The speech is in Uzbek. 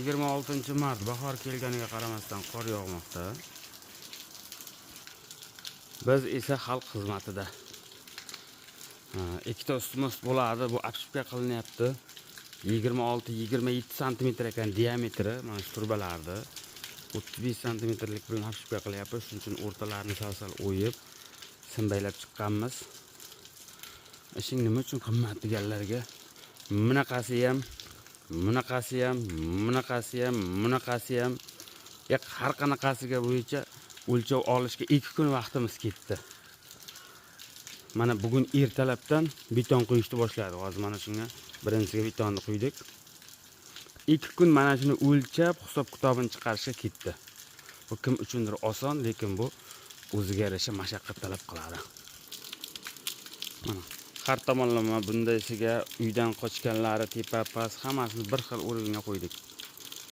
26-mart, bahor kelganiga qaramasdan qor yog'moqda. Biz esa xalq xizmatida. Ha, ikkita ustma-ust bo'ladi, bu обшивка qilinyapti. 26-27 santimetr ekan diametri mana shu trubalarni. 35 santimetrlik bilan обшивка qilyapmiz. Shuning uchun o'rtalarini sal-sal o'yib, simbaylab chiqqanmiz. Ishing nima uchun qimmat deganlarga, bunaqasi ham, bunaqasi ham, bunaqasi ham, bunaqasi ham, har qanaqasiga bo'yicha o'lchov olishga 2 kun vaqtimiz ketdi. Mana bugun ertalabdan beton quyishni boshladi. Hozir mana shunga birinchisiga betonni quydik. 2 kun mana shuni o'lchab, hisob kitobini chiqarishga ketdi. Bu kim uchundir oson, lekin bu o'ziga yarasha mashaqqat talab qiladi. Mana har tomonlama bundaysiga uydan qochganlari tepa past hammasini bir xil o'ringa qo'ydik.